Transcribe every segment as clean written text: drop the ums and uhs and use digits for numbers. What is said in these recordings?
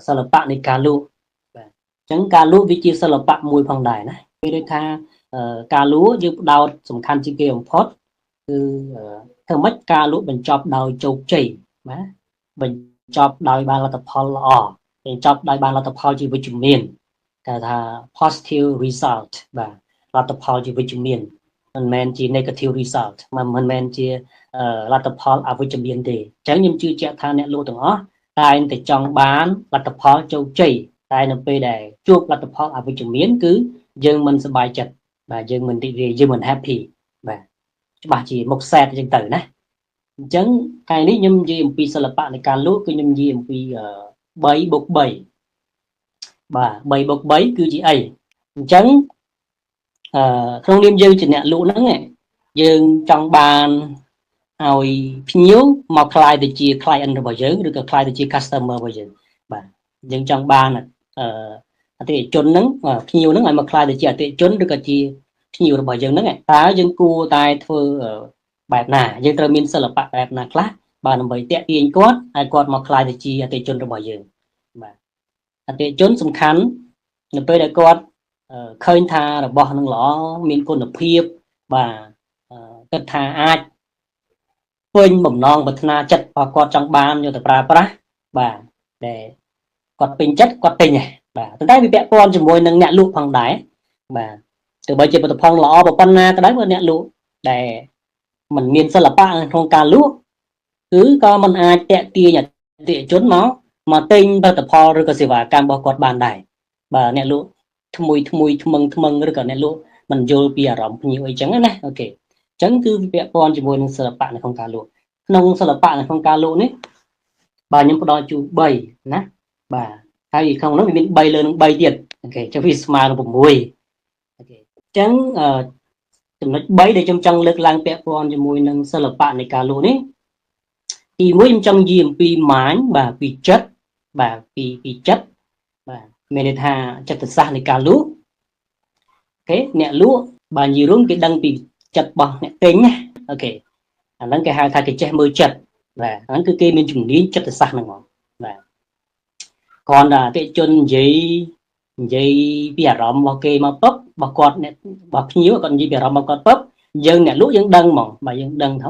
សិល្បៈនៃការលក់បាទអញ្ចឹងការលក់វាជាសិល្បៈមួយផងដែរណាគេដូចថាការលក់យើងផ្ដោតសំខាន់ជាងគេបំផុតគឺធ្វើម៉េចការលក់បញ្ចប់ដោយជោគជ័យបាទបញ្ចប់ដោយបានលទ្ធផលល្អបញ្ចប់ដោយបានលទ្ធផលជាវិជ្ជមានគេថា positive result បាទលទ្ធផលជាវិជ្ជមានមិនមែនជា negative result មិនមែនជាលទ្ធផលអវិជ្ជមានទេអញ្ចឹងខ្ញុំជឿជាក់ថាអ្នកលក់ទាំងអស់តែងតែចង់បានលទ្ធផលជោគជ័យតែនៅពេលដែលជួបលទ្ធផលអវិជ្ជមានគឺយើងមិនសប្បាយចិត្តបាទយើងមិនរីករាយយើងមិន happy បាទច្បាស់ជាមុខសែតអញ្ចឹងទៅណាអញ្ចឹងថ្ងៃនេះខ្ញុំនិយាយអំពីសិល្បៈនៃការលក់គឺខ្ញុំនិយាយអំពី3បូក3បាទ3បូក3គឺជាអីអញ្ចឹងអឺក្នុងនាមយើងជាអ្នកលក់ហ្នឹងយើងចង់បានឲ្យភ្ញៀវមកក្លាយទៅជា client របស់យើងឬក៏ក្លាយទៅជា customer របស់យើងបាទយើងចង់បានអឺអតិថិជនហ្នឹងភ្ញៀវហ្នឹងឲ្យមកក្លាយទៅជាអតិថិជនឬក៏ជាភ្ញៀវរបស់យើងហ្នឹងតើយើងគួរតែធ្វើបែបណាយើងត្រូវមានសិល្បៈបែបណាខ្លះបាទដើម្បីតាក់ទាញគាត់ឲ្យគាត់មកក្លាយទៅជាអតិថិជនរបស់យើងបាទអតិថិជនសំខាន់នៅពេលដែលគាត់ឃើញថារបស់នឹងល្អមានគុណភាពបាទគិតថាអាចពេញបំណងប្រាថ្នាចិត្តរបស់គាត់ចង់បានយកទៅប្រើប្រាស់បាទដែលគាត់ពេញចិត្តគាត់ទិញហ៎បាទប៉ុន្តែវាពាក់ព័ន្ធជាមួយនឹងអ្នកលក់ផងដែរបាទទោះបីជាផលិតផលល្អប៉ុណ្ណាក៏ដោយបើអ្នកលក់ដែលមិនមានសិល្បៈក្នុងការលក់គឺក៏មិនអាចតាក់ទាញអតិថិជនមកមកទិញផលិតផលឬក៏សេវាកម្មរបស់គាត់បានដែរបាទអ្នកលក់ថ្មួយថ្មួយថ្មឹងថ្មឹងឬក៏អ្នកលក់មិនយល់ពីអារម្មណ៍ភ្ញៀវអីចឹងណាOK អញ្ចឹងគឺវាពាក់ព័ន្ធជាមួយនឹងសិល្បៈនៅក្នុងការលក់ក្នុងសិល្បៈនៅក្នុងការលក់នេះបាទខ្ញុំផ្ដល់ជូន3ណាបាទហើយក្នុងនោះវាមាន3លើនឹង3ទៀត OK ចុះវាស្មើនឹង6 OK អញ្ចឹងចំណុច3ដែលខ្ញុំចង់លើកឡើងពាក់ព័ន្ធជាមួយនឹងសិល្បៈនៃការលក់នេះទី1ខ្ញុំចង់និយាយអំពី mind បាទពីចិត្តបាទពីពីចិត្តបាទមានន័យថាចិត្តសាស្ត្រនៃការលក់ OK អ្នកលក់បាទនិយាយរួមគេដឹងពីចិត្តរបស់អ្នកទិញណា OK អាហ្នឹងគេហៅថាគេចេះមើលចិត្តបាទហ្នឹងគឺគេមានជំនាញចិត្តសាស្ត្រហ្នឹងហ្មងបាទគ្រាន់តែអតិជននិយាយនិយាយពីអារម្មណ៍របស់គេមកពុបរបស់គាត់អ្នករបស់ភ្ញៀវគាត់និយាយពីអារម្មណ៍របស់គាត់ពុបយើងអ្នកលក់យើងដឹងហ្មងបាទយើងដឹងថា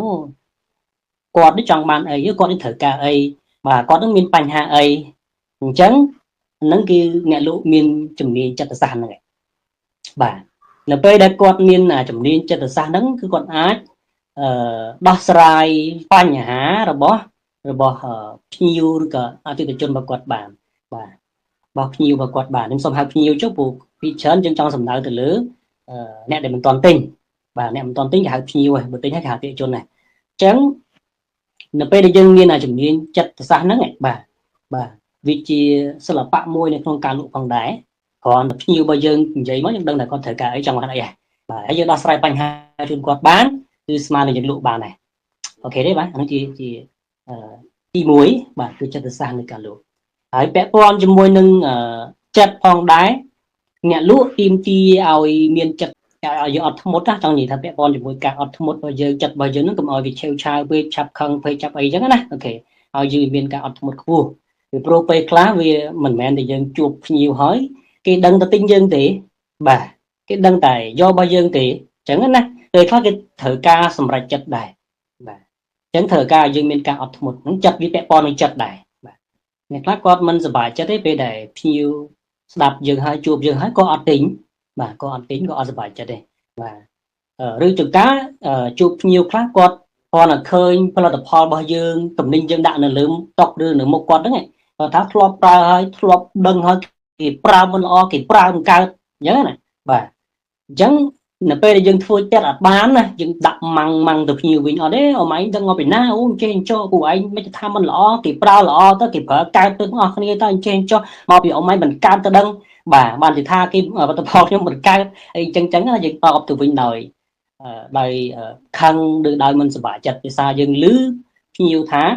គាត់នេះចង់បានអីគាត់នេះត្រូវការអីបាទគាត់នឹងមានបញ្ហាអីអញ្ចឹងហ្នឹងគឺអ្នកលក់មានជំនាញចិត្តសាស្ត្រហ្នឹងឯងបាទនៅពេលដែលគាត់មានជំនាញចិត្តសាស្ត្រហ្នឹងគឺគាត់អាចអឺដោះស្រាយបញ្ហារបស់របស់ភ្ញៀវឬក៏អតិថិជនរបស់គាត់បានបាទរបស់ភ្ញៀវរបស់គាត់បានខ្ញុំសូមហៅភ្ញៀវចុះព្រោះពីច្រើនយើងចង់សំដៅទៅលើអ្នកដែលមិនទាន់ទិញបាទអ្នកមិនទាន់ទិញគេហៅភ្ញៀវហើយបើទិញហើយគេហៅអតិថិជនដែរអញ្ចឹងនៅពេលដែលយើងមានជំនាញចិត្តសាស្ត្រហ្នឹងបាទបាទវាជាសិល្បៈមួយនៅក្នុងការលក់ផងដែរគ្រាន់តែភ្ញៀវរបស់យើងនិយាយមកយើងដឹងថាគាត់ត្រូវការអីចង់បានអីហ៎បាទហើយយើងដោះស្រាយបញ្ហាជូនគាត់បានគឺស្មើនឹងយើងលក់បានដែរ OK ទេបាទអានោះជាជាទី1បាទគឺចិត្តសាស្ត្រនៃការលក់ហើយពាក់ព័ន្ធជាមួយនឹងចិត្តផងដែរអ្នកលក់ទាមទារឲ្យមានចិត្តឲ្យយើងអត់ធ្មត់ណាចង់និយាយថាពាក់ព័ន្ធជាមួយការអត់ធ្មត់របស់យើងចិត្តរបស់យើងហ្នឹងកុំឲ្យវាឆេវឆាវពេកឆាប់ខឹងពេកឆាប់អីចឹងណា OK ឲ្យយើងមានការអត់ធ្មត់ខ្ពស់ពីព្រោះពេលខ្លះវាមិនមែនតែយើងជួបភ្ញៀវហើយគេដឹងតែទិញយើងទេបាទគេដឹងតែយករបស់យើងទេអញ្ចឹងណាពេលខ្លះគេត្រូវការសម្រេចចិត្តដែរបាទអញ្ចឹងត្រូវការឲ្យយើងមានការអត់ធ្មត់ហ្នឹងចិត្តវាពាក់ព័ន្ធនឹងចិត្តដែរបាទអ្នកខ្លះគាត់មិនសប្បាយចិត្តទេពេលដែលភ្ញៀវស្ដាប់យើងហើយជួបយើងហើយក៏អត់ទិញបាទក៏អត់ទិញក៏អត់សប្បាយចិត្តទេបាទឬជួនកាលជួបភ្ញៀវខ្លះគាត់គ្រាន់តែឃើញផលិតផលរបស់យើងតំណែងយើងដាក់នៅលើតុឬនៅមុខគាត់ហ្នឹងគាត់ថាធ្លាប់ប្រើហើយធ្លាប់ដឹងហើយគេប្រើមិនល្អគេប្រើមិនកើតអញ្ចឹងណាបាទអញ្ចឹងនៅពេលដែលយើងធ្វើចិត្តអត់បានណាយើងដាក់ម៉ាំងម៉ាំងទៅភ្ញៀវវិញអត់ទេអមឯងដឹងមកពីណាអូអញ្ចេះអញ្ចោះពួកឯងមិនថាមិនល្អគេប្រើល្អទៅគេប្រើកើតទៅអស់គ្នាទៅអញ្ចេះអញ្ចោះមកពីអមឯងមិនកើតទៅដឹងបាទបានទីថាគេផលិតផលខ្ញុំមិនកើតអីចឹងចឹងយើងតបទៅវិញដោយដោយខឹងឬដោយមិនសប្បាយចិត្តភាសាយើងលឺភ្ញៀវថារ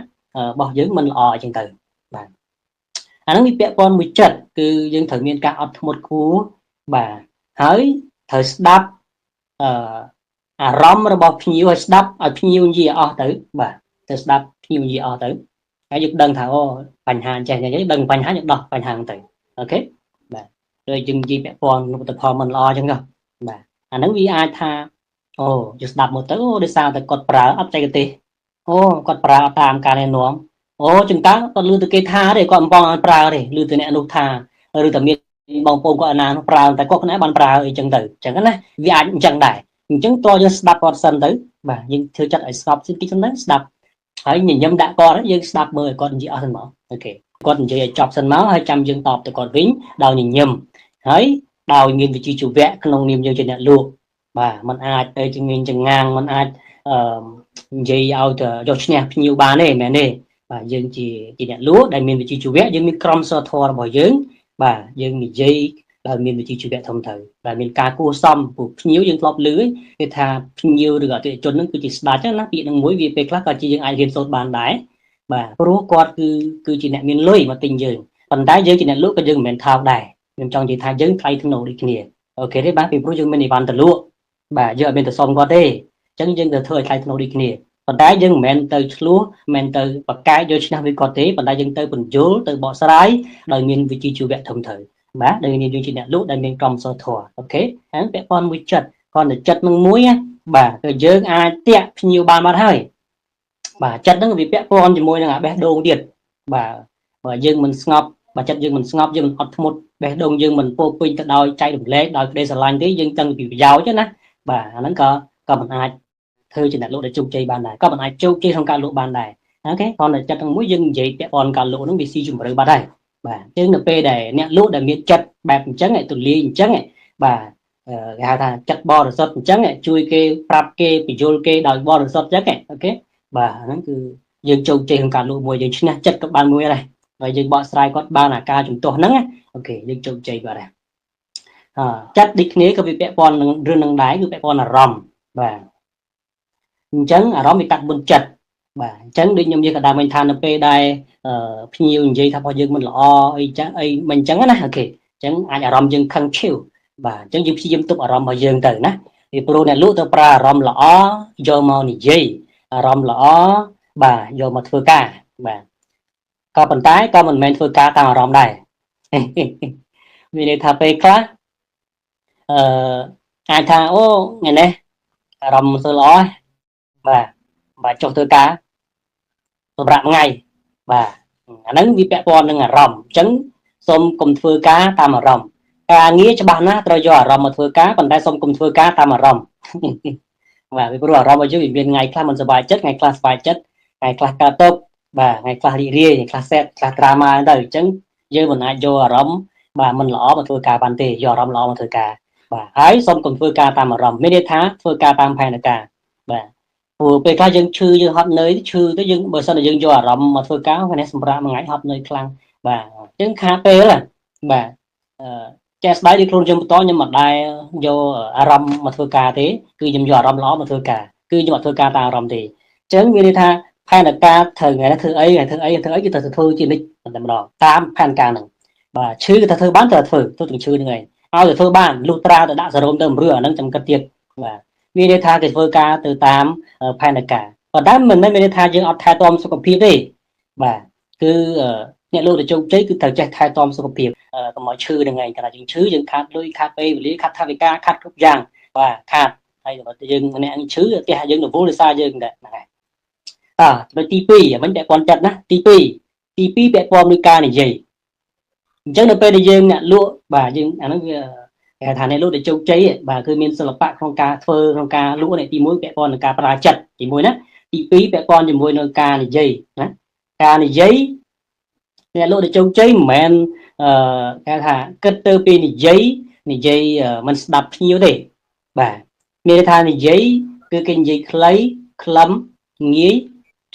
បស់យើងមិនល្អអញ្ចឹងទៅបាទអាហ្នឹងវាពាក់ព័ន្ធមួយចិត្តគឺយើងត្រូវមានការអត់ធ្មត់ខ្ពស់បាទហើយត្រូវស្ដាប់អឺអារម្មណ៍របស់ភ្ញៀវឲ្យស្ដាប់ឲ្យភ្ញៀវនិយាយអស់ទៅបាទទៅស្ដាប់ភ្ញៀវនិយាយអស់ទៅហើយ ហើយយើងដឹងថាអូបញ្ហាចេះញ៉ៃដឹងបញ្ហាយើងដោះបញ្ហាហ្នឹងទៅអូខេបាទដូចយើងនិយាយពាក់ព័ន្ធនឹងផលិតផលមិនល្អអញ្ចឹងបាទអាហ្នឹងវាអាចថាអូយើងស្ដាប់មើលទៅអូដោយសារតែគាត់ប្រើអត់បច្ចេកទេសអូគាត់ប្រើអត់តាមការណែនាំអូចង្កើគាត់លឺទៅគេថាទេគាត់មិនបងឲ្យប្រើទេលឺទៅអ្នកនោះថាឬតែមានបងប្អូនគាត់អាណានោះប្រើតែគាត់ខ្លួនឯងបានប្រើអីចឹងទៅអញ្ចឹងណាវាអាចអញ្ចឹងដែរអញ្ចឹងតើយើងស្ដាប់គាត់សិនទៅបាទយើងធ្វើចិត្តឲ្យស្ងប់សិនតិចសិនទៅស្ដាប់ហើយញញឹមដាក់គាត់យើងស្ដាប់មើលឲ្យគាត់និយាយអស់សិនមកអូខេគាត់និយាយឲ្យចប់សិនមកហើយចាំយើងតបទៅគាត់វិញដោយញញឹមហើយដោយមានវិជ្ជាជីវៈក្នុងនាមយើងជាអ្នកលក់បាទมันអាចទៅជំនាញចងាងมันអាចនិយាយឲ្យទៅយកឈ្នះភ្ញៀវបានទេមែនទេបាទយើងជាអ្នកលក់ដែលមានវិជ្ជាជីវៈយើងមានក្រមសីលធម៌របស់យើងបាទយើងនិយាយដោយមានវិជ្ជាជីវៈធំទៅដែលមានការគួរសមព្រោះភ្ញៀវយើងធ្លាប់ឮគេថាភ្ញៀវឬអតិថិជននឹងគឺជាស្ដេចណាពាក្យនឹងមួយវាពេលខ្លះក៏ជាយើងអាចរៀនសូត្របានដែរបាទព្រោះគាត់គឺជាអ្នកមានលុយមកទិញយើងប៉ុន្តែយើងជាអ្នកលក់ក៏យើងមិនមែនថោកដែរខ្ញុំចង់និយាយថាយើងថ្លៃថ្នូរដូចគ្នាអូខេទេបាទពីព្រោះយើងមានអីវ៉ាន់ទៅលក់បាទយើងអត់មានទៅសុំគាត់ទេអញ្ចឹងយើងទៅធ្វើឲ្យថ្លៃថ្នូរដូចគ្នាប៉ុន្តែយើងមិនមែនទៅឆ្លោះមិនមែនទៅប្រកែកយកឈ្នះវាគាត់ទេប៉ុន្តែយើងទៅបញ្យល់ទៅបកស្រាយដោយមានវិជ្ជាជីវៈធំទៅបាទដោយយើងជាអ្នកលក់ដែលមានក្រមសីលធម៌អូខេហ្នឹងពាក់ព័ន្ធមួយចិត្តគ្រាន់តែចិត្តនឹងមួយណាបាទគឺយើងអាចតាក់ភ្ញៀវបានបាត់ហើយបាទចិត្តហ្នឹងវាពាក់ព័ន្ធជាមួយនឹងអាបេះដូងទៀតបាទបើយើងមិនស្ងប់បើចិត្តយើងមិនស្ងប់យើងមិនអត់ធ្មត់បេះដូងយើងមិនពោពេញទៅដោយចែករំលែកដោយក្តីស្រឡាញ់ទេយើងតាំងពីប្រយោជន៍ណាបាទអាហ្នឹងក៏មិនអាចធ្វើជាអ្នកលក់ដែលជោគជ័យបានដែរក៏មិនអាចជោគជ័យក្នុងការលក់បានដែរអូខេគ្រាន់តែចិត្តទាំងមួយយើងនិយាយពាក់ព័ន្ធការលក់ហ្នឹងវាស៊ីជម្រៅបាត់ហើយបាទជាងនៅពេលដែលអ្នកលក់ដែលមានចិត្តបែបអញ្ចឹងទូលាយអញ្ចឹងបាទគេហៅថាចិត្តបរិសុទ្ធអញ្ចឹងជួយគេប្រាប់គេបញ្យល់គេដោយបរិសុទ្ធអញ្ចឹងអូខេបាទហ្នឹងគឺយើងជោគជ័យក្នុងការលក់មួយយើងឈ្នះចិត្តក៏បានមួយដែរហើយយើងបកស្រាយគាត់បានអាការជំទាស់ហ្នឹងអូខេយើងជោគជ័យបាទចិត្តដូចគ្នាក៏វាពាក់ព័ន្ធនឹងរឿងនឹងដែរគឺពាក់ព័ន្ធអារម្មណ៍បាទអញ្ចឹងអារម្មណ៍វាកាត់មុនចិត្តបាទអញ្ចឹងដូចខ្ញុំនិយាយកណ្ដាលវិញថានៅពេលដែលភ្ញៀវនិយាយថារបស់យើងមិនល្អអីចឹងអីមិនអញ្ចឹងណាអូខេអញ្ចឹងអាចអារម្មណ៍យើងខឹងឈៀវបាទអញ្ចឹងយើងព្យាយាមទប់អារម្មណ៍របស់យើងទៅណាពីព្រោះអ្នកលក់ទៅប្រើអារម្មណ៍ល្អយកមកនិយាយអារម្មណ៍ល្អបាទយកមកធ្វើការបាទក៏ប៉ុន្តែក៏មិនមែនធ្វើការតាមអារម្មណ៍ដែរមានន័យថាពេលខ្លះអាចថាអូថ្ងៃនេះអារម្មណ៍មិនសូវល្អបាទបាទចុះធ្វើការសម្រាប់ថ្ងៃបាទអាហ្នឹងវាពាក់ព័ន្ធនឹងអារម្មណ៍អញ្ចឹងសូមកុំធ្វើការតាមអារម្មណ៍ការងារច្បាស់ណាស់ត្រូវយកអារម្មណ៍មកធ្វើការប៉ុន្តែសូមកុំធ្វើការតាមអារម្មណ៍បាទពីព្រោះអារម្មណ៍របស់យើងវាមានថ្ងៃខ្លះមិនសប្បាយចិត្តថ្ងៃខ្លះសប្បាយចិត្តថ្ងៃខ្លះកើតទុក្ខបាទថ្ងៃខ្លះរីករាយថ្ងៃខ្លះសេតខ្លះដ្រាម៉ាទៅអញ្ចឹងយើងមិនអាចយកអារម្មណ៍បាទមិនល្អមកធ្វើការបានទេយកអារម្មណ៍ល្អមកធ្វើការបាទហើយសូមកុំធ្វើការតាមអារម្មណ៍មានន័យថាធ្វើការតាមផែនការបាទព្រោះពេលខ្លះយើងឈឺយើងហត់នឿយឈឺទៅយើងបើសិនជាយើងយកអារម្មណ៍មកធ្វើការថ្ងៃនេះសម្រាប់មួយថ្ងៃហត់នឿយខ្លាំងបាទអញ្ចឹងខាតពេលបាទចេះស្ដាយដូចខ្លួនខ្ញុំបន្តខ្ញុំមិនដែលយកអារម្មណ៍មកធ្វើការទេគឺខ្ញុំយកអារម្មណ៍ល្អមកធ្វើការគឺខ្ញុំអត់ធ្វើការតាមអារម្មណ៍ទេអញ្ចឹងមានន័យថាផែនការត្រូវថ្ងៃនេះធ្វើអីថ្ងៃធ្វើអីធ្វើអីគឺត្រូវធ្វើជានិច្ចតែម្ដងតាមផែនការហ្នឹងបាទឈឺគឺត្រូវធ្វើបានត្រូវធ្វើទោះទាំងឈឺហ្នឹងឯងឲ្យទៅធ្វើបានលុះត្រាទៅដាក់សរោមទៅរឿងអាហ្នឹងចាំគិតទៀតបាទមានន័យថាគេធ្វើការទៅតាមផែនការប៉ុន្តែមិនមែនមានន័យថាយើងអត់ថែទាំសុខភាពទេបាទគឺអ្នកលោកទៅជោគជ័យគឺត្រូវចេះថែទាំសុខភាពកុំឲ្យឈឺហ្នឹងឯងកាលណាយើងឈឺយើងខាតលុយខាតពេលវេលាខាតថវិកាខាតគ្រប់យ៉ាងបាទខាតហើយបើយើងម្នាក់ឈឺផ្ទះយើងរវល់ដោយសារយើងដែរហ្នឹងហើយចំណុចទី2មិញពាក់ព័ន្ធចិត្តណាទី2ទី2ពាក់ព័ន្ធនឹងការនិយាយអញ្ចឹងនៅពេលដែលយើងអ្នកលក់បាទយើងអាហ្នឹងវាគេថាអ្នកលក់ដែលជោគជ័យបាទគឺមានសិល្បៈក្នុងការធ្វើក្នុងការលក់នេះទី1ពាក់ព័ន្ធនឹងការប្រើចិត្តទី1ណាទី2ពាក់ព័ន្ធជាមួយនឹងការនិយាយណាការនិយាយអ្នកលក់ដែលជោគជ័យមិនមែនគេថាគិតទៅពីនិយាយមិនស្ដាប់ភ្ញៀវទេបាទមានន័យថានិយាយគឺគេនិយាយខ្លីខ្លឹមងាយ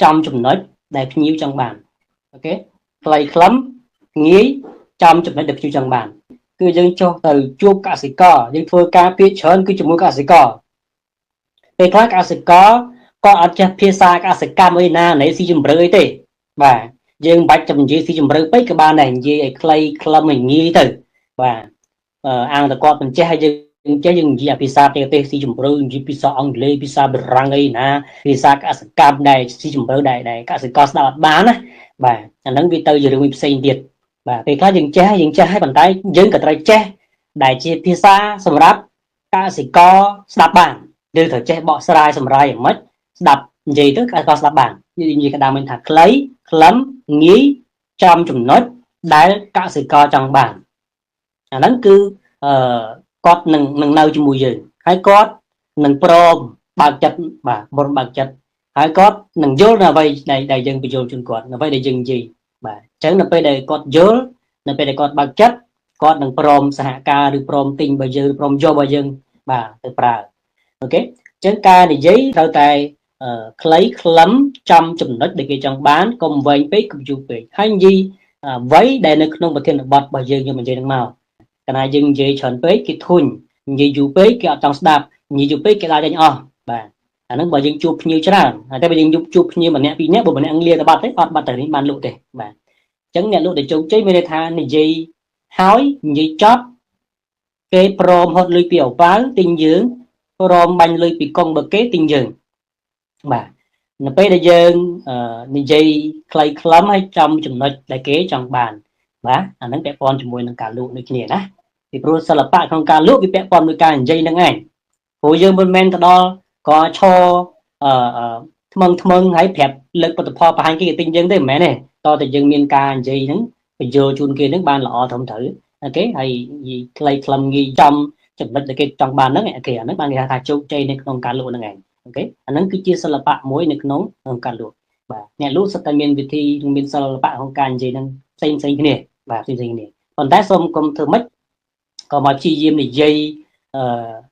ចំចំណុចដែលភ្ញៀវចង់បានអូខេខ្លីខ្លឹមងាយចំចំណុចដែលភ្ញៀវចង់បានគឺយើងចុះទៅជួបកសិករយើងធ្វើការភាគច្រើនគឺជាមួយកសិករពេលខ្លះកសិករក៏អត់ចេះភាសាកសិកម្មអីណាណីស៊ីជម្រៅអីទេបាទយើងមិនបាច់ចាំនិយាយស៊ីជម្រៅពេកក៏បានដែរនិយាយឲ្យខ្លីខ្លឹមឲ្យងាយទៅបាទអាងតគាត់មិនចេះឲ្យយើង ចេះយើងនិយាយភាសាទេទេសស៊ីជម្រៅ និយាយភាសាអង់គ្លេស ភាសាបារាំងអីណា ភាសាកសិកម្មដែលស៊ីជម្រៅ ដែលកសិករស្ដាប់អត់បានណា បាទ អាហ្នឹងវាទៅជារឿងមួយផ្សេងទៀត។ បាទ ពេលខ្លះយើងចេះ យើងចេះហើយ ប៉ុន្តែយើងក៏ត្រូវចេះដែលជាភាសាសម្រាប់កសិករស្ដាប់បាន យើងត្រូវចេះបកស្រាយសម្រាយយ៉ាងម៉េចស្ដាប់ និយាយទៅកសិករស្ដាប់បាន។ និយាយកណ្ដាលមិញថា ខ្លីខ្លឹមងាយ ចំចំណុចដែលកសិករចង់បាន អាហ្នឹងគឺអឺគាត់នឹងនៅជាមួយយើង ហើយគាត់នឹងព្រមបើកចិត្ត បាទ ព្រមបើកចិត្ត ហើយគាត់នឹងយល់នៅអ្វីដែលយើងបញ្យល់ជូនគាត់ អ្វីដែលយើងនិយាយ។ បាទ អញ្ចឹងនៅពេលដែលគាត់យល់ នៅពេលដែលគាត់បើកចិត្ត គាត់នឹងព្រមសហការ ឬព្រមទិញរបស់យើង ព្រមយករបស់យើង បាទ ទៅប្រើ។ អូខេ អញ្ចឹងការនិយាយត្រូវតែខ្លីខ្លឹម ចំចំណុចដែលគេចង់បាន កុំវែងពេក កុំយូរពេក ហើយនិយាយអ្វីដែលនៅក្នុងប្រធានបទរបស់យើង យើងនិយាយនឹងមក។ កាលណាយើងនិយាយច្រើនពេកគេធុញ និយាយយូរពេកគេអត់ចង់ស្ដាប់ និយាយយូរពេកគេដើរចេញអស់។ បាទ អាហ្នឹងបើយើងជួបភ្ញៀវច្រើន តែបើយើងជួបភ្ញៀវម្នាក់ពីរនាក់ បើម្នាក់លាទៅបាត់ទេ អត់បាត់ទៅនេះបានលក់ទេ។ បាទ អញ្ចឹងអ្នកលក់ដែលជោគជ័យមានន័យថា និយាយហើយនិយាយចប់ គេព្រមហត់លុយពីអវ៉ាវទិញយើង ព្រមបាញ់លុយពីកុងបើគេទិញយើង។ បាទ នៅពេលដែលយើងនិយាយខ្លីខ្លឹម ហើយចំចំណុចដែលគេចង់បាន បាទ អាហ្នឹងពាក់ព័ន្ធជាមួយនឹងការលក់ដូចគ្នាណា ពីព្រោះសិល្បៈក្នុងការលក់វាពាក់ព័ន្ធមួយការនិយាយហ្នឹងឯង ព្រោះយើងមិនមែនទៅដល់ក៏ឈរអឺថ្មឹងថ្មឹង ហើយប្រាប់លើកផលិតផលបង្ហាញគេ គេទិញយើងទេ មិនមែនទេ តតែយើងមានការនិយាយហ្នឹងបញ្យល់ជូនគេហ្នឹងបានល្អត្រឹមត្រូវ អូខេ ហើយខ្លីខ្លឹមងាយ ចំចំណុចដែលគេចង់បានហ្នឹង អូខេ អាហ្នឹងបានគេហៅថាជោគជ័យនៅក្នុងការលក់ហ្នឹងឯង។ អូខេ អាហ្នឹងគឺជាសិល្បៈមួយនៅក្នុងការលក់។ បាទ អ្នកលក់សុទ្ធតែមានវិធី មានសិល្បៈក្នុងការនិយាយហ្នឹងផ្សេងផ្សេងគ្នា បាទ ផ្សេងផ្សេងគ្នា ប៉ុន្តែសូមកុំធ្វើម៉េចក៏មកព្យាយាមនិយាយ អឺ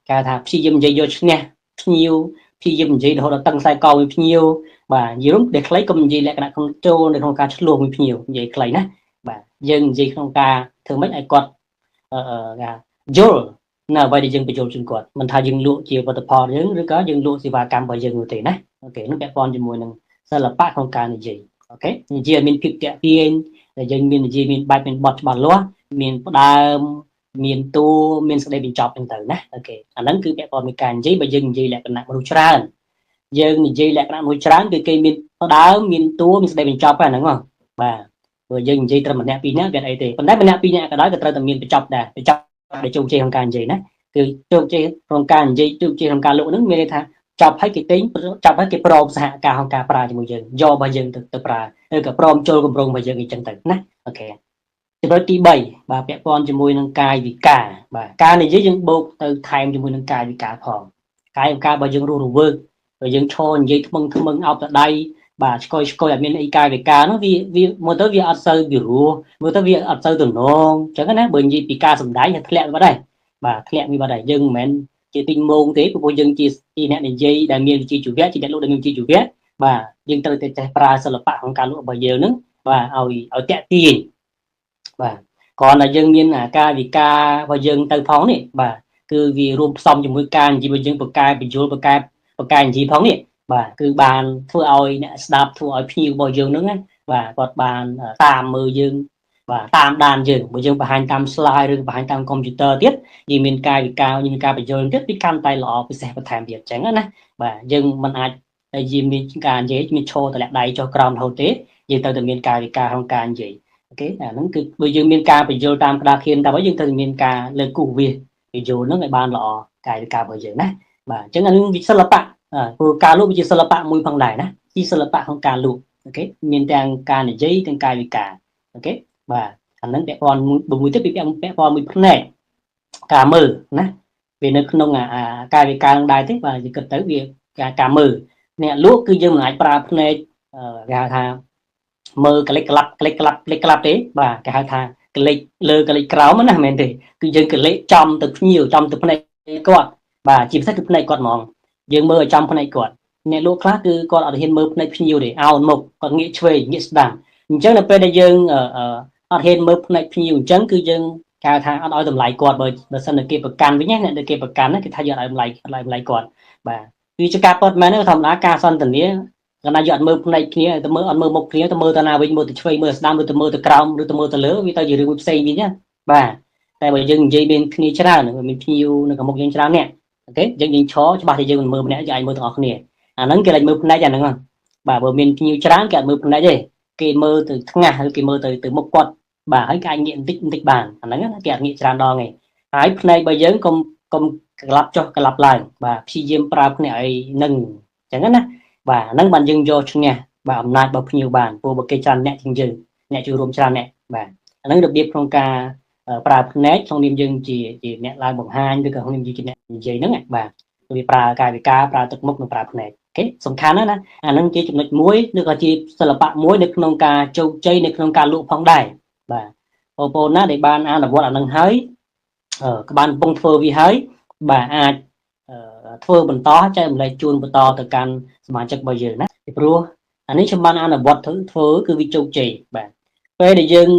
គេថាព្យាយាមនិយាយយកឈ្នះភ្ញៀវ ព្យាយាមនិយាយរហូតដល់តឹងខ្សែកមួយភ្ញៀវ។ បាទ និយាយរួមដែលខ្លី កុំនិយាយលក្ខណៈក្នុងចូលនៅក្នុងការឆ្លោះមួយភ្ញៀវ និយាយខ្លីណា។ បាទ យើងនិយាយក្នុងការធ្វើម៉េចឲ្យគាត់អឺគេយល់នៅអ្វីដែលយើងបញ្យល់ជូនគាត់ មិនថាយើងលក់ជាផលិតផលយើង ឬក៏យើងលក់សេវាកម្មរបស់យើងនោះទេណា។ អូខេ នោះពាក់ព័ន្ធជាមួយនឹងសិល្បៈក្នុងការនិយាយ។ អូខេ និយាយឲ្យមានភាពតាក់ទាញ ដែលយើងមាននិយាយមានបែបមានបទច្បាស់លាស់ មានផ្ដើម មានតួ មានសេចក្តីបញ្ចប់ហ្នឹងទៅណា។ អូខេ អាហ្នឹងគឺពាក់ព័ន្ធនឹងការនិយាយ។ បើយើងនិយាយលក្ខណៈមនុស្សច្រើន យើងនិយាយលក្ខណៈមនុស្សច្រើន គឺគេមានផ្ដើម មានតួ មានសេចក្តីបញ្ចប់ហ្នឹងហ៎។ បាទ ព្រោះយើងនិយាយត្រឹមម្នាក់ពីរនាក់វាអីទេ ប៉ុន្តែម្នាក់ពីរនាក់ក៏ដោយ ក៏ត្រូវតែមានបញ្ចប់ដែរ បញ្ចប់ដែលជោគជ័យក្នុងការនិយាយណា គឺជោគជ័យក្នុងការនិយាយ ជោគជ័យក្នុងការលក់ហ្នឹង មានន័យថាចប់ហើយគេទិញ ចប់ហើយគេព្រមសហការក្នុងការប្រើជាមួយយើង យករបស់យើងទៅប្រើ ឬក៏ព្រមចូលគម្រោងរបស់យើងអីចឹងទៅណា។ អូខេ ចំណុចទី3 បាទ ពាក់ព័ន្ធជាមួយនឹងកាយវិការ។ បាទ ការនិយាយយើងបូកទៅថែមជាមួយនឹងកាយវិការផង កាយវិការរបស់យើងរស់រវើក បើយើងឈរនិយាយថ្មឹងថ្មឹង អោបតដៃ បាទ ឆ្កយឆ្កយ អត់មានអីកាយវិការនោះ វាមើលទៅវាអត់សូវពិរោះ មើលទៅវាអត់សូវទំនងអញ្ចឹងណា។ បើនិយាយពីការសម្ដែង ធ្លាក់បាត់ហើយ បាទ ធ្លាក់វាបាត់ហើយ។ យើងមិនមែនជាទិញមងទេ ព្រោះយើងជាអ្នកនិយាយដែលមានវិជ្ជាជីវៈ ជាអ្នកលក់ដែលមានវិជ្ជាជីវៈ បាទ យើងត្រូវតែចេះប្រើសិល្បៈក្នុងការលក់របស់យើងហ្នឹង បាទ ឲ្យតាក់ទាញ។ បាទ គ្រាន់តែយើងមានអាការវិការរបស់យើងទៅផងនេះ បាទ គឺវារួមផ្សំជាមួយការនិយាយរបស់យើង បកកែបញ្យល បកកែបកកែនិយាយផងនេះ បាទ គឺបានធ្វើឲ្យអ្នកស្ដាប់ ធ្វើឲ្យភ្ញៀវរបស់យើងហ្នឹងណា បាទ គាត់បានតាមមើលយើង បាទ តាមដានយើង។ បើយើងបង្ហាញតាម slide ឬបង្ហាញតាមកុំព្យូទ័រទៀត យើងមានកាយវិការ យើងមានការបញ្យល់ទៀត វាកាន់តែល្អពិសេសបន្ថែមទៀតអញ្ចឹងណា។ បាទ យើងមិនអាចតែយើងមានការនិយាយមានឈរតម្លាក់ដៃចុះក្រោមរហូតទេ យើងត្រូវតែមានកាយវិការក្នុងការនិយាយ។ អូខេ អាហ្នឹងគឺបើយើងមានការបញ្យល់តាមក្តារខៀនតាមហើយ យើងត្រូវតែមានការលើកគូសវាសបញ្យល់ហ្នឹងឲ្យបានល្អ កាយវិការរបស់យើងណា។ បាទ អញ្ចឹងអានឹងវិសិល្បៈ ព្រោះការលក់វាជាសិល្បៈមួយផងដែរណា ជាសិល្បៈក្នុងការលក់។ អូខេ មានទាំងការនិយាយ ទាំងកាយវិការ។ អូខេ បាទ អាហ្នឹងពាក់ព័ន្ធមួយទៀត ពាក់ព័ន្ធមួយផ្នែកការមើលណា វានៅក្នុងអាកាយវិការនឹងដែរទេ។ បាទ យើងគិតទៅវាការមើលអ្នកលក់ គឺយើងមិនអាចប្រើភ្នែកគេហៅថាមើលក្លិចក្លាប់ ក្លិចក្លាប់ ក្លិចក្លាប់ទេ បាទ គេហៅថាក្លិចលើក្លិចក្រោមណា មិនមែនទេ គឺយើងក្លិចចំទៅភ្ញៀវ ចំទៅភ្នែកគាត់ បាទ ជាពិសេសគឺភ្នែកគាត់ហ្មង យើងមើលឲ្យចំភ្នែកគាត់។ អ្នកលក់ខ្លះគឺគាត់អត់ហ៊ានមើលភ្នែកភ្ញៀវទេ អោនមុខគាត់ ងាកឆ្វេងងាកស្ដាំ អញ្ចឹងនៅពេលដែលយើងអត់ហ៊ានមើលភ្នែកភ្ញៀវអញ្ចឹង គឺយើងគេថាអត់ឲ្យតម្លៃគាត់ បើសិនតែគេប្រកាន់វិញណា អ្នកដែលគេប្រកាន់គេថាយើងអត់ឲ្យតម្លៃ អត់ឲ្យតម្លៃគាត់។ បាទ វាជាការពិតមែនទេ ធម្មតាការសន្ទនា កាលណាយើងអត់មើលភ្នែកគ្នា ទៅមើលអត់មើលមុខគ្នា ទៅមើលទៅណាវិញ មើលទៅឆ្វេងមើលស្ដាំ ឬទៅមើលទៅក្រោម ឬទៅមើលទៅលើ វាទៅជារឿងមួយផ្សេងវិញណា។ បាទ តែបើយើងនិយាយមានគ្នាច្រើនមានភ្ញៀវនៅខាងមុខយើងច្រើនអ្នក OK យើងឈរច្បាស់តែយើងមិនមើលម្នាក់យើងអាចមើលទាំងអស់គ្នាអាហ្នឹងគេលែងមើលភ្នែកអាហ្នឹងបាទបើមានភ្ញៀវច្រើនគេអត់មើលភ្នែកទេគេមើលទៅថ្ងាសឬគេមើលទៅមុខគាត់បាទហើយគេអាចងាកបន្តិចបន្តិចបានអាហ្នឹងណាគេអត់ងាកច្រើនដងទេហើយភ្នែករបស់យើងកុំក្លាប់ចុះក្លាប់ឡើងបាទព្យាយាមប្រើភ្នែកឲ្យនឹងអញ្ចឹងណាបាទហ្នឹងបានយើងយកឈ្នះបាទអំណាចរបស់ភ្ញៀវបានព្រោះបើគេច្រើនអ្នកជាងយើងអ្នកចូលរួមច្រើនអ្នកបាទអាហ្នឹងរបៀបក្នុងការប្រើភ្នែកក្នុងនាមយើងជាអ្នកឡើងបង្ហាញឬក៏ក្នុងនាមយើងជាអ្នកនិយាយហ្នឹងបាទវាប្រើកាយវិការប្រើទឹកមុខនិងប្រើភ្នែក OK សំខាន់ណាស់ណាអាហ្នឹងជាចំណុចមួយឬក៏ជាសិល្បៈមួយនៅក្នុងការជោគជ័យនៅក្នុងការលក់ផងដែរបាទបងប្អូនណាដែលបានអនុវត្តអាហ្នឹងហើយក៏បានកំពុងធ្វើវាហើយបាទអាចធ្វើបន្តចែករំលែកជូនបន្តទៅកាន់សមាជិករបស់យើងណាពីព្រោះអានេះខ្ញុំបានអនុវត្តធ្វើគឺវាជោគជ័យបាទពេលដែលយើង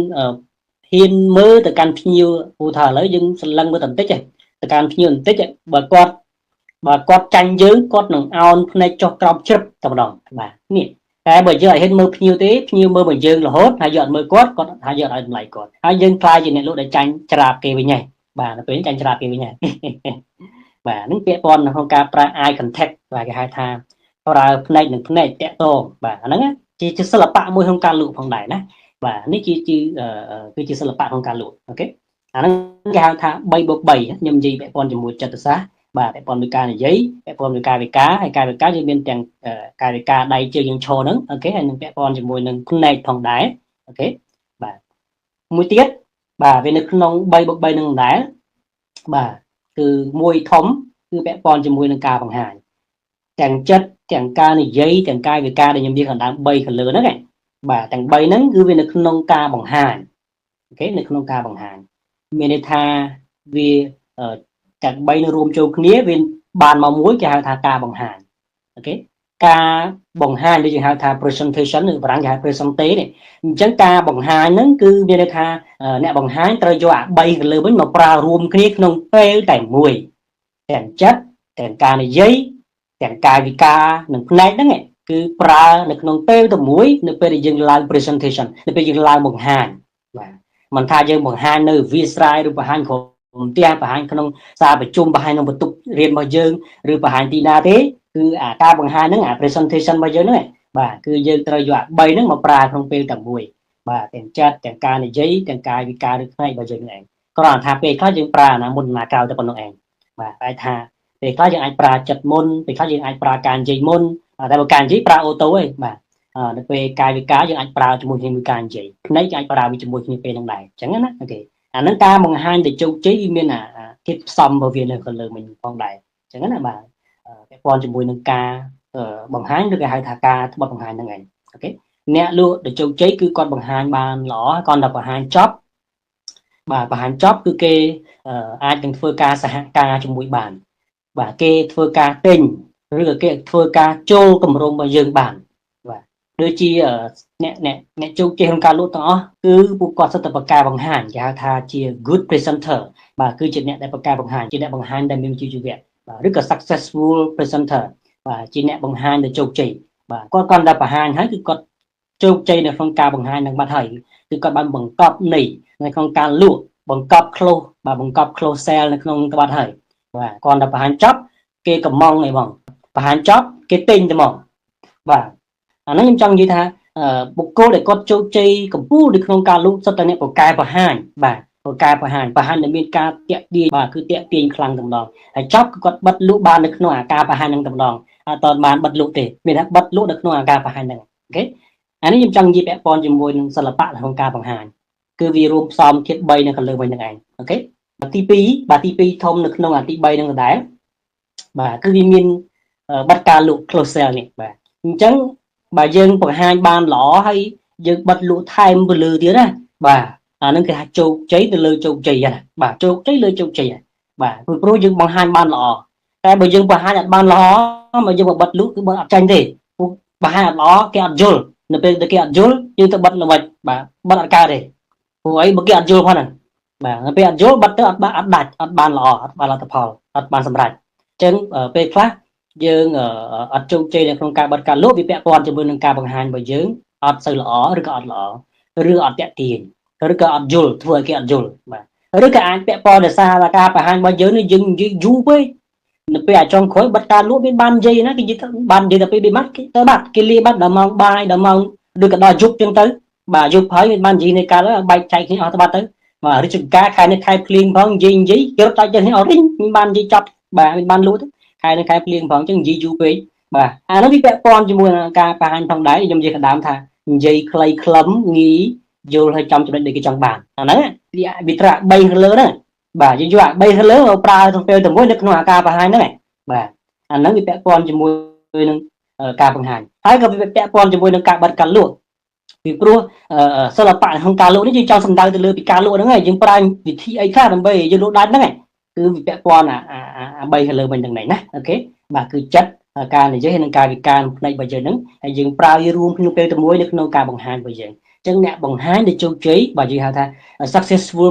ហ៊ានមើលទៅកាន់ភ្ញៀវព្រោះថាឥឡូវយើងសន្លឹងមើលតែបន្តិចទៅកាន់ភ្ញៀវបន្តិចបើគាត់ចាញ់យើងគាត់នឹងអោនភ្នែកចុះក្រោមជ្រឹបតែម្ដងបាទនេះតែបើយើងអត់ហ៊ានមើលភ្ញៀវទេភ្ញៀវមើលមកយើងរហូតហើយយើងអត់មើលគាត់គាត់ថាយើងអត់ឲ្យតម្លៃគាត់ហើយយើងខ្លាចជាអ្នកលក់ដែលចាញ់ច្រាបគេវិញហើយបាទដល់ពេលចាញ់ច្រាបគេវិញហើយបាទហ្នឹងពាក់ព័ន្ធនៅក្នុងការប្រើ eye contact បាទគេហៅថាប្រើភ្នែកនិងភ្នែកតាក់ទងបាទអាហ្នឹងជាសិល្បៈមួយក្នុងការលក់ផងដែរណាបាទនេះគឺជាសិល្បៈក្នុងការលក់ OK អាហ្នឹងគេហៅថា3+3ខ្ញុំនិយាយពាក់ព័ន្ធជាមួយចិត្តសាស្ត្របាទពាក់ព័ន្ធនឹងការនិយាយពាក់ព័ន្ធនឹងកាយវិការហើយកាយវិការយើងមានទាំងកាយវិការដៃជើងយើងឈរហ្នឹង OK ហើយនឹងពាក់ព័ន្ធជាមួយនឹងភ្នែកផងដែរ OK បាទមួយទៀតបាទវានៅក្នុង3+3នឹងដែរបាទគឺមួយធំគឺពាក់ព័ន្ធជាមួយនឹងការបង្ហាញទាំងចិត្តទាំងការនិយាយទាំងកាយវិការដែលខ្ញុំនិយាយខាងដើម3ខាងលើហ្នឹងបាទទាំង3ហ្នឹងគឺវានៅក្នុងការបង្ហាញ OK នៅក្នុងការបង្ហាញមានន័យថាវាទាំង3នឹងរួមចូលគ្នាវាបានមកមួយគេហៅថាការបង្ហាញ OK ការបង្ហាញដូចគេហៅថា presentation ឬបារាំងគេហៅ presenter នេះអញ្ចឹងការបង្ហាញហ្នឹងគឺមានន័យថាអ្នកបង្ហាញត្រូវយកអា3ខាងលើវិញមកប្រើរួមគ្នាក្នុងពេលតែមួយទាំងចិត្តទាំងការនិយាយទាំងកាយវិការនិងផ្នែកហ្នឹងគឺប្រើនៅក្នុងពេលតែមួយនៅពេលដែលយើងឡើង presentation នៅពេលយើងឡើងបង្ហាញបាទមិនថាយើងបង្ហាញនៅវាស្រែឬបង្ហាញក្រុមផ្ទះបង្ហាញក្នុងសាលប្រជុំបង្ហាញក្នុងបន្ទប់រៀនរបស់យើងឬបង្ហាញទីណាទេគឺអាការបង្ហាញហ្នឹងអា presentation របស់យើងហ្នឹងបាទគឺយើងត្រូវយកអា3ហ្នឹងមកប្រើក្នុងពេលតែមួយបាទទាំងចិត្តទាំងការនិយាយទាំងកាយវិការឬផ្នែករបស់យើងហ្នឹងឯងគ្រាន់តែថាពេលខ្លះយើងប្រើណាមុនណាក្រោយតែប៉ុណ្្នឹងឯងបាទតែថាពេលខ្លះយើងអាចប្រើចិត្តមុនពេលខ្លះយើងអាចប្រើការនិយាយមុនតែបើការនិយាយប្រើ auto ឯងបាទនៅពេលកាយវិការយើងអាចប្រើជាមួយគ្នាមួយការនិយាយផ្នែកអាចប្រើវាជាមួយគ្នាពេលហ្នឹងដែរអញ្ចឹងណា OK អាហ្នឹងការបង្ហាញទៅជោគជ័យវាមានអាធាតុផ្សំរបស់វានៅខាងលើមិញផងដែរអញ្ចឹងណាបាទពាក់ព័ន្ធជាមួយនឹងការបង្ហាញឬគេហៅថាការត្បិតបង្ហាញហ្នឹងឯង OK អ្នកលក់ទៅជោគជ័យគឺគាត់បង្ហាញបានល្អគាត់តែបង្ហាញចប់បាទបង្ហាញចប់គឺគេអាចនឹងធ្វើការសហការជាមួយបានបាទគេធ្វើការទិញឬក៏គេធ្វើការចូលគម្រោងរបស់យើងបានបាទដូចជាអ្នកជោគជ័យក្នុងការលក់ទាំងអស់គឺពួកគាត់សុទ្ធតែប្រកែបង្ហាញគេហៅថាជា good presenter បាទគឺជាអ្នកដែលប្រកែបង្ហាញជាអ្នកបង្ហាញដែលមានវិជ្ជាជីវៈបាទឬក៏ successful presenter បាទជាអ្នកបង្ហាញដែលជោគជ័យបាទគាត់គាត់តែបង្ហាញហើយគឺគាត់ជោគជ័យនៅក្នុងការបង្ហាញនឹងបាត់ហើយគឺគាត់បានបង្កប់ន័យនៅក្នុងការលក់បង្កប់ close បាទបង្កប់ close sale នៅក្នុងក្បាត់ហើយបាទគាត់តែបង្ហាញចប់គេកំងអីបងបង្ហាញចប់គេទិញតែហ្មងបាទអាហ្នឹងខ្ញុំចង់និយាយថាបុគ្គលដែលគាត់ជោគជ័យកម្ពុជានៅក្នុងការលក់សុទ្ធតែអ្នកពូកែបង្ហាញបាទពូកែបង្ហាញបង្ហាញដែលមានការតាក់ទាញបាទគឺតាក់ទាញខ្លាំងតែម្ដងហើយចប់គឺគាត់បិទលក់បាននៅក្នុងអាការបង្ហាញហ្នឹងតែម្ដងអត់បានបិទលក់ទេមានថាបិទលក់នៅក្នុងអាការបង្ហាញហ្នឹង OK អានេះខ្ញុំចង់និយាយពាក់ព័ន្ធជាមួយនឹងសិល្បៈក្នុងការបង្ហាញគឺវារួមផ្សំធាតុ3នៅខាងលើវិញហ្នឹងឯង OK ទី2បាទទី2ធំនៅក្នុងអាទី3ហ្នឹងដដែលបាទគឺវាមានបិទការលក់ close sale នេះបាទអញ្ចឹងបើយើងបង្ហាញបានល្អហើយយើងបិទលក់ថែមទៅលើទៀតណាបាទអានឹងគេថាជោគជ័យទៅលើជោគជ័យណាបាទជោគជ័យលើជោគជ័យបាទព្រោះយើងបង្ហាញបានល្អតែបើយើងបង្ហាញអត់បានល្អមកយើងបិទលក់គឺបិទអត់ចាញ់ទេព្រោះបង្ហាញអត់ល្អគេអត់យល់នៅពេលដែលគេអត់យល់យើងទៅបិទល្មិចបាទបិទអត់កើតទេព្រោះអីបើគេអត់យល់ផងហ្នឹងបាទនៅពេលអត់យល់បិទទៅអត់អត់ដាច់អត់បានល្អអត់បានលទ្ធផលអត់បានសម្រេចអញ្ចឹងពេលខ្លះយើងអត់ជោគជ័យនៅក្នុងការបិទការលក់វាពាក់ព័ន្ធជាមួយនឹងការបង្ហាញរបស់យើងអត់សូវល្អឬក៏អត់ល្អឬអត់តាក់ទាញឬក៏អត់យល់ធ្វើឲ្យគេអត់យល់បាទ ឬក៏អាចពាក់ព័ន្ធដោយសារការបង្ហាញរបស់យើងនេះយើងនិយាយយូរពេកនៅពេលអាចុងក្រោយបិទការលក់មានបាននិយាយណាគេនិយាយបាននិយាយតែពេល2ម៉ាត់គេទៅបាត់គេលាបាត់ដល់ម៉ោងបាយដល់ម៉ោងឬក៏ដល់យប់ចឹងទៅបាទយប់ហើយមានបាននិយាយនៃការបែកចែកគ្នាអស់ទៅបាត់ទៅបាទរាជការខែនេះខែភ្លៀងផងនិយាយនិយាយគេរត់ចែកគ្នាអស់វិញមានបាននិយាយចប់បាទមានបានលក់ទៅខែនេះខែភ្លៀងផងចឹងនិយាយយូរពេកបាទអានោះវាពាក់ព័ន្ធជាមួយនឹងការបង្ហាញផងដែរខ្ញុំនិយាយកណ្ដើមថានិយាយខ្លីខ្លឹមងាយយល់ឲ្យចំចំណុចដែលគេចង់បានអាហ្នឹងវាត្រាក់3លើហ្នឹងបាទយើងយកអា3លើមកប្រើក្នុងពេលតែមួយនៅក្នុងអាការបង្ហាញហ្នឹងបាទអាហ្នឹងវាពាក់ព័ន្ធជាមួយនឹងការបង្ហាញហើយក៏វាពាក់ព័ន្ធជាមួយនឹងការបិទការលក់ពីព្រោះសិល្បៈក្នុងការលក់នេះយើងចង់សំដៅទៅលើពីការលក់ហ្នឹងហើយយើងប្រើវិធីអីខ្លះដើម្បីយើងលក់ដាច់ហ្នឹងគឺវាពាក់ព័ន្ធអា3លើវិញទាំងនេះណាអូខេបាទគឺចិត្តការនិយាយនិងការវិការផ្នែករបស់យើងហ្នឹងហើយយើងប្រើវារួមក្នុងពេលតែមួយនៅក្នុងការបង្ហាញរបស់យើងអញ្ចឹងអ្នកបង្ហាញដែលជោគជ័យបាទយើងហៅថា successful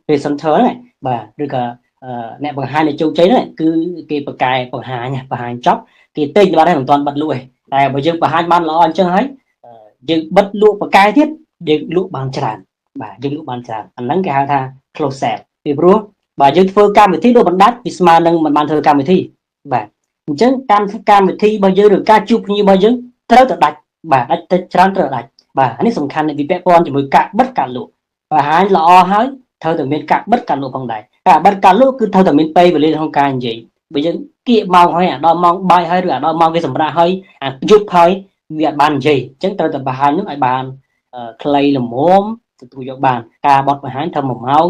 presenter ហ្នឹងបាទឬក៏អ្នកបង្ហាញដែលជោគជ័យហ្នឹងគឺគេប្រកែបង្ហាញបង្ហាញចប់គេទិញបាត់ហើយមិនទាន់បិទលក់ទេតែបើយើងបង្ហាញបានល្អអញ្ចឹងហើយយើងបិទលក់ប្រកែទៀតយើងលក់បានច្រើនបាទយើងលក់បានច្រើនអាហ្នឹងគេហៅថា close sale ពីព្រោះបើយើងធ្វើកម្មវិធីលក់បណ្ដាច់វាស្មើនឹងមិនបានធ្វើកម្មវិធីបាទអញ្ចឹងកម្មវិធីរបស់យើងឬការជួបភ្ញៀវរបស់យើងត្រូវតែដាច់បាទដាច់ទៅច្រើនត្រូវដាច់បាទអានេះសំខាន់វាពាក់ព័ន្ធជាមួយការបិទការលក់បង្ហាញល្អហើយត្រូវតែមានការបិទការលក់ផងដែរការបិទការលក់គឺត្រូវតែមានពេលវេលាក្នុងការនិយាយបើយើងគៀកម៉ោងហើយអាដល់ម៉ោងបាយហើយឬអាដល់ម៉ោងគេសម្រាប់ហើយអាយប់ហើយវាអត់បាននិយាយអញ្ចឹងត្រូវតែបង្ហាញនឹងឲ្យបានខ្លីល្មមទទួលយកបានការបត់បង្ហាញធ្វើ1ម៉ោង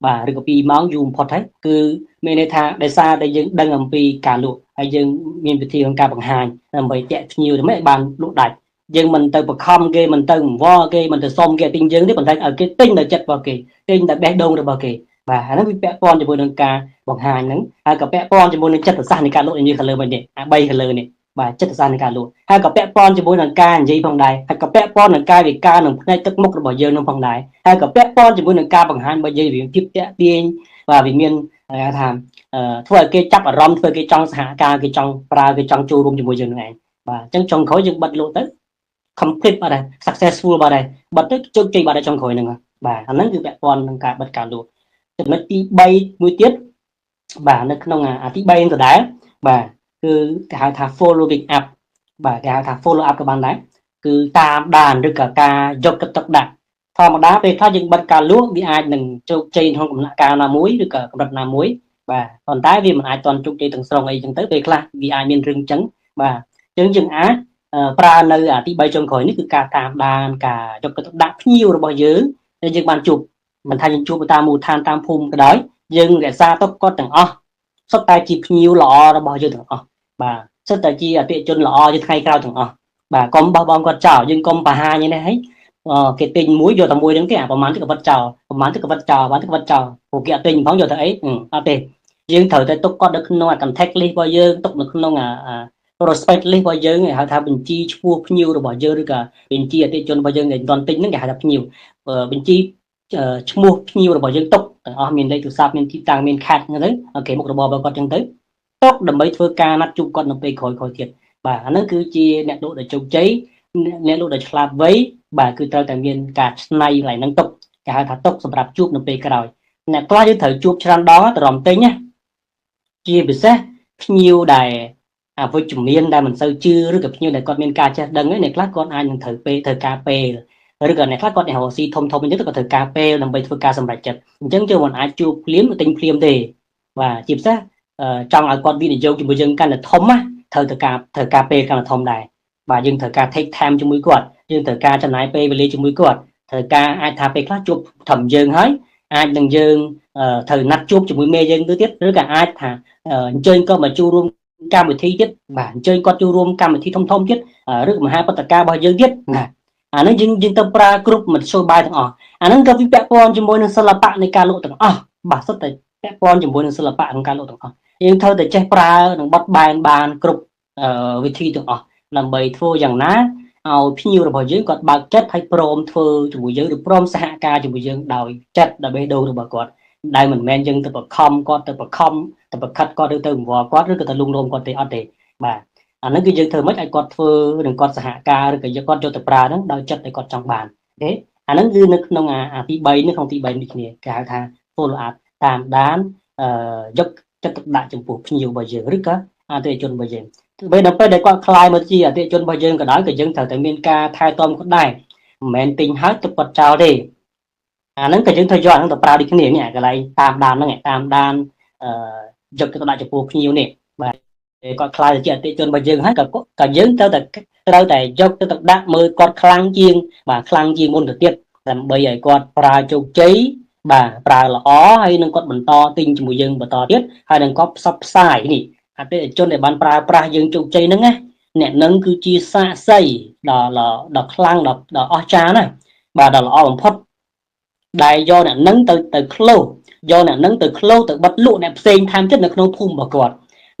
បាទឬក៏2ម៉ោងយូរបំផុតហើយគឺមានន័យថាដោយសារតែយើងដឹងអំពីការលក់ហើយយើងមានវិធីក្នុងការបង្ហាញដើម្បីតាក់ភ្ញៀវទៅមិនឲ្យបានលក់ដាច់យើងមិនទៅបខំគេមិនទៅអង្វរគេមិនទៅសុំគេទិញយើងទេប៉ុន្តែឲ្យគេទិញដល់ចិត្តរបស់គេទិញតែបេះដូងរបស់គេបាទអាហ្នឹងវាពាក់ព័ន្ធជាមួយនឹងការបង្ហាញហ្នឹងហើយក៏ពាក់ព័ន្ធជាមួយនឹងចិត្តសាស្ត្រនៃការលក់នេះ color វិញនេះអា3 color នេះបាទចិត្តសាស្ត្រនៃការលក់ហើយក៏ពាក់ព័ន្ធជាមួយនឹងការនិយាយផងដែរហើយក៏ពាក់ព័ន្ធនឹងកាយវិការនិងផ្នែកទឹកមុខរបស់យើងនឹងផងដែរហើយក៏ពាក់ព័ន្ធជាមួយនឹងការបង្ហាញរបស់យើងវាភាពតាក់ទាញបាទវាមានគេថាធ្វើឲ្យគេចាប់អារម្មណ៍ធ្វើគេចង់សហការគេចង់ប្រើគេចង់ចូលរួមជាមួយយើងនឹងឯងបាទអញ្ចឹងចុងក្រោយយើងបិទលក់ទៅ complete បាត់ហើយ successful បាត់ហើយបិទទៅជោគជ័យបាត់ហើយចុងក្រោយហ្នឹងបាទអាហ្នឹងគឺពាក់ព័ន្ធនឹងការបិទការលក់ចំណុចទី3មួយទៀតបាទនៅក្នុងអាទី3ហ្នឹងដដែលបាទគឺគេហៅថា following up បាទគេហៅថា follow up ក៏បានដែរគឺតាមដានឬក៏ការយកចិត្តទុកដាក់ធម្មតាពេលខ្លះយើងបិទការលក់វាអាចនឹងជោគជ័យក្នុងដំណាក់កាលណាមួយឬក៏កម្រិតណាមួយបាទប៉ុន្តែវាមិនអាចទាន់ជោគជ័យទាំងស្រុងអីចឹងទៅពេលខ្លះវាអាចមានរឿងចឹងបាទអញ្ចឹងយើងអាចប្រើនៅអាទី3ចុងក្រោយនេះគឺការតាមដានការយកចិត្តទុកដាក់ភ្ញៀវរបស់យើងដែលយើងបានជួបមិនថាយើងជួបតាមមូលដ្ឋានតាមភូមិក៏ដោយយើងរក្សាទុកគាត់ទាំងអស់សុទ្ធតែជាភ្ញៀវល្អរបស់យើងទាំងអស់បាទសុទ្ធតែជាអតិថិជនល្អជាថ្ងៃក្រោយទាំងអស់បាទកុំបោះបង់គាត់ចោលយើងកុំបង្ហាញនេះហើយគេទិញមួយយកតែមួយហ្នឹងទេអាប្រហែលទៅក៏វត្តចោលប្រហែលទៅក៏វត្តចោលប្រហែលទៅក៏វត្តចោលព្រោះគេអត់ទិញផងយកទៅអីអត់ទេយើងត្រូវតែទុកគាត់នៅក្នុងអា contact list របស់យើងទុកនៅក្នុងអា prospect list របស់យើងគេហៅថាបញ្ជីឈ្មោះភ្ញៀវរបស់យើងឬក៏បញ្ជីអតិថិជនរបស់យើងដែលមិនទាន់ទិញហ្នឹងគេហៅថាភ្ញៀវបញ្ជីឈ្មោះភ្ញៀវរបស់យើងទុកទាំងអស់មានលេខទូរស័ព្ទមានទីតាំងមានខេត្តហ្នឹងទៅអូខេមុខរបររបស់គាត់ចឹងទៅទុកដើម្បីធ្វើការណាត់ជួបគាត់នៅពេលក្រោយៗទៀតបាទអាហ្នឹងគឺជាអ្នកលក់ដែលជោគជ័យអ្នកលក់ដែលឆ្លាតវៃបាទគឺត្រូវតែមានការច្នៃកន្លែងហ្នឹងទុកគេហៅថាទុកសម្រាប់ជួបនៅពេលក្រោយអ្នកខ្លះយើងត្រូវជួបច្រើនដងទ្រាំទិញណាជាពិសេសភ្ញៀវដែលអវិជ្ជមានដែលមិនសូវជឿឬក៏ភ្ញៀវដែលគាត់មានការចេះដឹងអ្នកខ្លះគាត់អាចនឹងត្រូវពេលត្រូវការពេលឬក៏អ្នកខ្លះគាត់អ្នករកស៊ីធំធំអញ្ចឹងក៏ត្រូវការពេលដើម្បីធ្វើការសម្រេចចិត្តអញ្ចឹងយើងមិនអាចជួបភ្លាមទិញភ្លាមទេបាទជាពិសេសចង់ឲ្យគាត់វិនិយោគជាមួយយើងកាន់តែធំណាត្រូវការពេលកាន់តែធំដែរបាទយើងត្រូវការ take time ជាមួយគាត់យើងត្រូវការចំណាយពេលវេលាជាមួយគាត់ត្រូវការអាចថាពេលខ្លះជួបត្រឹមយើងហើយអាចនឹងយើងត្រូវណាត់ជួបជាមួយមេយើងទៅទៀតឬក៏អាចថាអញ្ជើញគាត់មកចូលរួមកម្មវិធីទៀតបាទអញ្ជើញគាត់ចូលរួមកម្មវិធីធំៗទៀតឬមហាបដការរបស់យើងទៀតណាអាហ្នឹងយើងទៅប្រើគ្រប់មធ្យោបាយទាំងអស់អាហ្នឹងក៏វាពាក់ព័ន្ធជាមួយនឹងសិល្បៈនៃការលក់ទាំងអស់បាទសុទ្ធតែពាក់ព័ន្ធជាមួយនឹងសិល្បៈក្នុងការលក់ទាំងអស់យើងត្រូវតែចេះប្រើនិងបត់បែនបានគ្រប់វិធីទាំងអស់ដើម្បីធ្វើយ៉ាងណាឲ្យភ្ញៀវរបស់យើងគាត់បើកចិត្តហើយព្រមធ្វើជាមួយយើងឬព្រមសហការជាមួយយើងដោយចិត្តដោយបេះដូងរបស់គាត់ដែលមិនមែនយើងទៅបខំគាត់ទៅបខំទៅបខិតគាត់ឬទៅអង្វរគាត់ឬក៏ទៅលួងលោមគាត់ទេអត់ទេបាទអាហ្នឹងគឺយើងធ្វើម៉េចឲ្យគាត់ធ្វើនិងគាត់សហការឬក៏យកគាត់យកទៅប្រើហ្នឹងដោយចិត្តដែលគាត់ចង់បានអូខេអាហ្នឹងគឺនៅក្នុងអាទី3នេះក្នុងទី3នេះគ្នាគេហៅថា follow up តាមដានយកចិត្តទុកដាក់ចំពោះភ្ញៀវរបស់យើងឬក៏អតិថិជនរបស់យើងពេលដល់ពេលដែលគាត់ក្លាយមកជាអតិថិជនរបស់យើងក៏ដោយក៏យើងត្រូវតែមានការថែទាំគាត់ដែរមិនមែនទិញហើយទុកគាត់ចោលទេអាហ្នឹងក៏យើងត្រូវយកអាហ្នឹងទៅប្រើដូចគ្នានេះកន្លែងតាមដានហ្នឹងតាមដានយកចិត្តទុកដាក់ចំពោះភ្ញៀវនេះបាទគាត់ក្លាយទៅជាអតិថិជនរបស់យើងហើយក៏យើងត្រូវតែយកចិត្តទុកដាក់មើលគាត់ខ្លាំងជាងបាទខ្លាំងជាងមុនទៅទៀតដើម្បីឲ្យគាត់ប្រើជោគជ័យបាទប្រើល្អហើយនឹងគាត់បន្តទិញជាមួយយើងបន្តទៀតហើយនឹងគាត់ផ្សព្វផ្សាយនេះអតិថិជនដែលបានប្រើប្រាស់យើងជោគជ័យហ្នឹងណាអ្នកនឹងគឺជាសាក្សីដ៏ខ្លាំងដ៏អស្ចារ្យណាស់បាទដ៏ល្អបំផុតដែលយកអ្នកនឹងទៅ close យកអ្នកនឹងទៅ close ទៅបិទលក់អ្នកផ្សេងថែមទៀតនៅក្នុងភូមិរបស់គាត់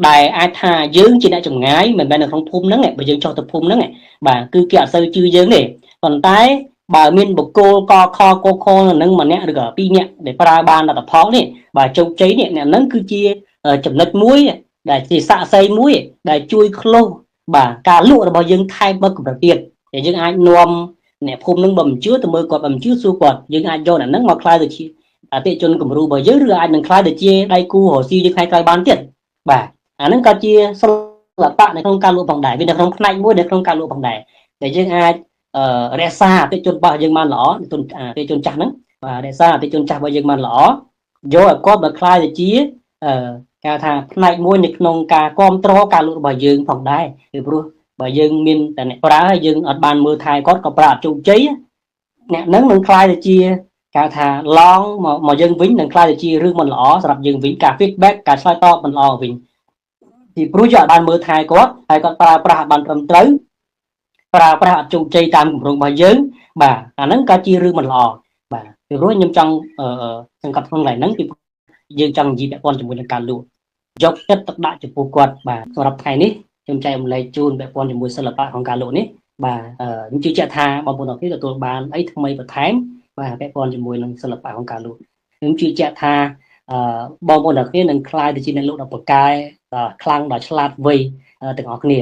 ដែលអាចថាយើងជាអ្នកចម្ងាយមិនមែននៅក្នុងភូមិហ្នឹងបើយើងចុះទៅភូមិហ្នឹងបាទគឺគេអត់សូវជឿយើងទេប៉ុន្តែបើមានបុគ្គលកខកខនឹងម្នាក់ឬក៏ពីរនាក់ដែលប្រើបានលទ្ធផលនេះបាទជោគជ័យនេះអ្នកនឹងគឺជាចំណុចមួយដែលជាសាក្សីមួយដែលជួយ close បាទការលក់របស់យើងថែមមកកម្រិតទៀតដែលយើងអាចនាំអ្នកភូមិនឹងបើមិនជឿទៅមើលគាត់បើមិនជឿសួរគាត់យើងអាចយកអ្នកនឹងមកក្លាយទៅជាអតិថិជនគំរូរបស់យើងឬអាចនឹងក្លាយទៅជាដៃគូរកស៊ីយើងថ្ងៃក្រោយបានទៀតបាទអាហ្នឹងក៏ជាសិល្បៈនៅក្នុងការលក់ផងដែរវានៅក្នុងផ្នែកមួយនៅក្នុងការលក់ផងដែរដែលយើងអាចរក្សាអតិថិជនរបស់យើងបានល្អអតិថិជនចាស់ហ្នឹងបាទរក្សាអតិថិជនចាស់របស់យើងបានល្អយកឲ្យគាត់មកក្លាយទៅជាគេថាផ្នែកមួយនៅក្នុងការគ្រប់គ្រងការលក់របស់យើងផងដែរពីព្រោះបើយើងមានតែអ្នកប្រើហើយយើងអត់បានមើលថែគាត់ក៏ប្រើអត់ជោគជ័យអ្នកហ្នឹងនឹងក្លាយទៅជាគេថាឡងមកយើងវិញនឹងក្លាយទៅជារឿងមិនល្អសម្រាប់យើងវិញការ feedback ការឆ្លើយតបមិនល្អវិញពីព្រោះយើងអត់បានមើលថែគាត់ហើយគាត់ប្រើប្រាស់អត់បានត្រឹមត្រូវប្រើប្រាស់អត់ជោគជ័យតាមគម្រោងរបស់យើងបាទអាហ្នឹងក៏ជារឿងមិនល្អបាទពីព្រោះខ្ញុំចង់សង្កត់ក្នុងកន្លែងហ្នឹងពីយើងចង់និយាយពាក់ព័ន្ធជាមួយនឹងការលក់យកចិត្តទុកដាក់ចំពោះគាត់បាទសម្រាប់ថ្ងៃនេះខ្ញុំចែករំលែកជូនពាក់ព័ន្ធជាមួយសិល្បៈក្នុងការលក់នេះបាទខ្ញុំជឿជាក់ថាបងប្អូនអរគ្នាទទួលបានអីថ្មីបន្ថែមបាទពាក់ព័ន្ធជាមួយនឹងសិល្បៈក្នុងការលក់ខ្ញុំជឿជាក់ថាបងប្អូនអរគ្នានឹងក្លាយទៅជាអ្នកលក់ដ៏ពូកែដ៏ខ្លាំងដ៏ឆ្លាតវៃទាំងអស់គ្នា